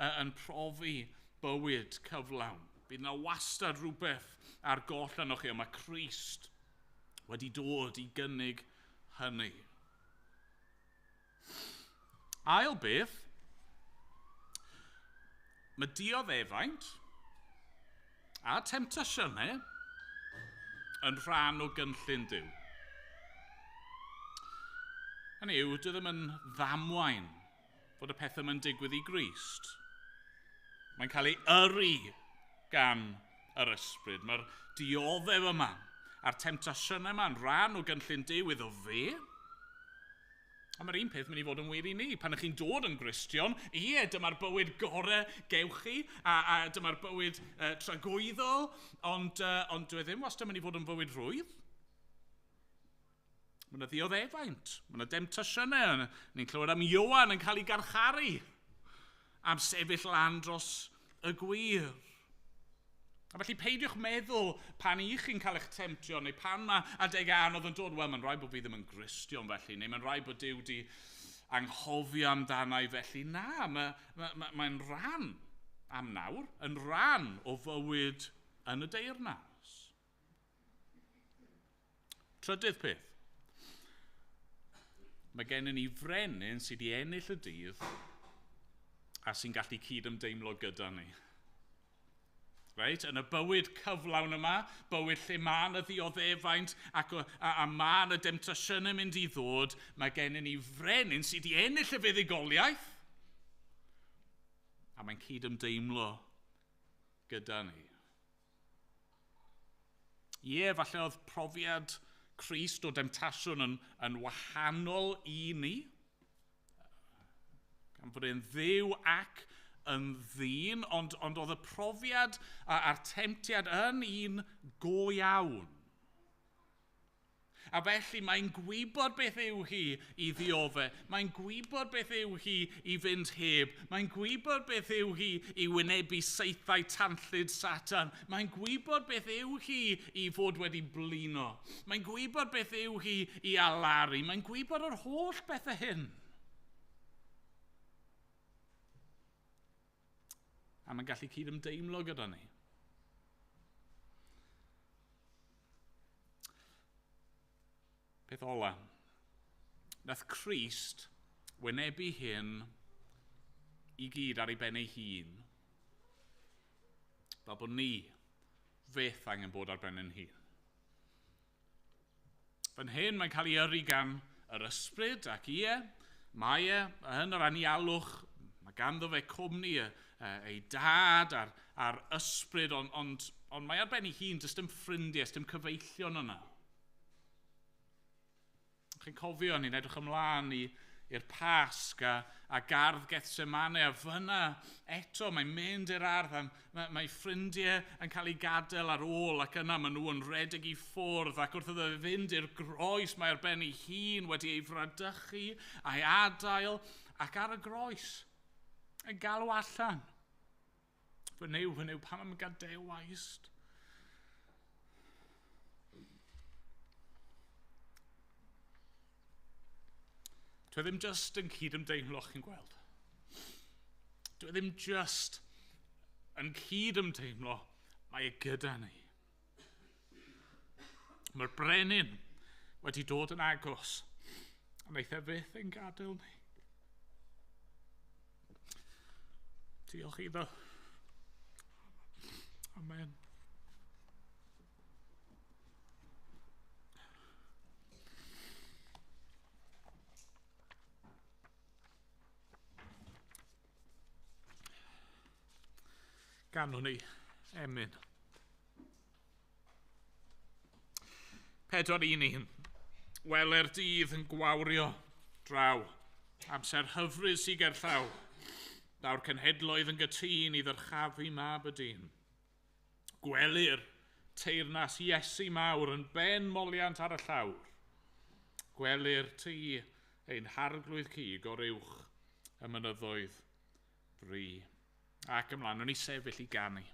yn profi bywyd cyflawn. Bydd yna wastad rhywbeth ar goll arnoch chi, ond mae Crist wedi dod i gynnig hynny. Ail beth, mae dioddefaint a temtasiynau yn rhan o gynllun Duw. Hynny yw, dyw ddim yn ddamwain fod y pethau yma'n digwydd i Grist. Mae'n cael ei yrru gan yr ysbryd. Mae'r dioddef yma a'r temtasiynau yma yn rhan o gynllun Duw iddo fe. A mae'r un peth mynd i fod yn wir i ni. Pan ych chi'n dod yn Gristion, ie, dyma'r bywyd gorau gewch chi, a dyma'r bywyd tragwyddol, ond dyw e ddim wastad mynd i fod yn fywyd rhwydd. Mae yna ddioddefaint, mae yna demtasiynau. Ni'n clywed am Ioan yn cael ei garcharu am sefyll lan dros y gwir. A felly peidiwch meddwl pan i chi'n cael eich temtio, neu pan mae adeg anodd yn dod, wel, mae'n rhaid bod fi ddim yn Gristion felly, neu mae'n rhaid bod Duw di anghofio amdana i felly. Na, mae'n rhan am nawr, yn rhan o fywyd yn y deyrnas. Trydydd peth. Mae gennym ni frenin sydd wedi ennill y dydd a sy'n gallu cyd-ymdeimlo gyda ni. Reit? Yn y bywyd cyflawn yma, bywyd lle mae yna ddioddefaint ac a mae yna demtasiynau mynd i ddod, mae gennym ni frenin sydd wedi ennill y fuddugoliaeth a mae'n cyd-ymdeimlo gyda ni. Ie, falle oedd profiad Crist o demtasiwn yn wahanol i ni, gan fod e'n Dduw ac yn ddyn, ond oedd y profiad a'r temtiad yn un go iawn. A felly mae'n gwybod beth yw hi i ddiodde, mae'n gwybod beth yw hi i fynd heb, mae'n gwybod beth yw hi i wynebu saethau tanllyd Satan, mae'n gwybod beth yw hi i fod wedi blino, mae'n gwybod beth yw hi i alaru, mae'n gwybod yr holl bethau hyn. A mae'n gallu cyd-ymdeimlo gyda ni. Peth ola, nath Crist wynebu hyn i gyd ar ei ben ei hun, fel bod ni fyth angen bod ar ben ein hun. Fan hyn mae'n cael ei yrru gan yr ysbryd ac ie, mae e yn yr anialwch, mae ganddo fe cwmni ei dad a'r ysbryd, ond mae ar ben ei hun, does dim ffrindiau, does dim cyfeillion yna. Chi'n cofio, ni'n edrych ymlaen i'r Pasg a gardd Gethsemane, a fyna eto mae'n mynd i'r ardd a mae ffrindiau yn cael ei gadael ar ôl ac yna maen nhw yn rhedeg i ffwrdd ac wrth iddo fe fynd i'r groes mae ar ben ei hun wedi ei fradychu a'i adael ac ar y groes yn galw allan. Fy Nuw, fy Nuw, pam am gadewaist? Dwi ddim just yn cyd-ymdeimlo, chi'n gweld. Dwi ddim just yn cyd-ymdeimlo, mae e gyda ni. Mae'r brenin wedi dod yn agos, a wnaeth e fyth ein gadael ni. Diolch iddo. Amen. Ganwn ni emyn. 4:1. Wele'r dydd yn gwawrio draw, amser hyfryd sydd gerllaw. Daw'r cenhedloedd yn gytûn i ddyrchafu mab y dyn. Gwelir teyrnas Iesu mawr yn ben moliant ar y llawr. Gwelir ti ein harglwydd cig o'r uwch y mynyddoedd fri. Ac ymlaen, o'n i sefyll i ganu.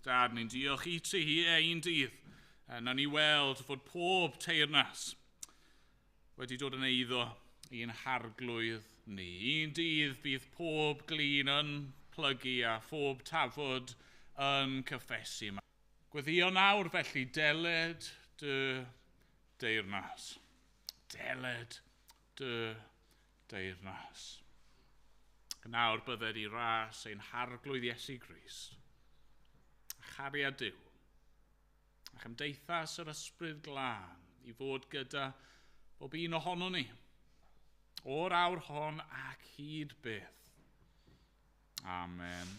Dad, ni'n diolch i ti ein dydd. Na ni weld fod pob teyrnas wedi dod yn eiddo i'n harglwydd ni. Un dydd bydd pob glin yn plygu a phob tafod yn cyffesu. Gweddio nawr felly, deled dy deyrnas. Deled dy deyrnas. Nawr bydded i ras ein harglwydd Iesu Grist a chariad Duw a chymdeithas yr ysbryd glân i fod gyda bob un ohonon ni o'r awr hon ac hyd byth. Amen.